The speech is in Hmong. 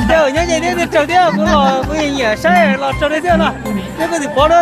Tau cas na, ces nyob ze thiab, raug thiab, kuv los kuv nyiam saib los raug li thiab no, thiab kuv tus pov na.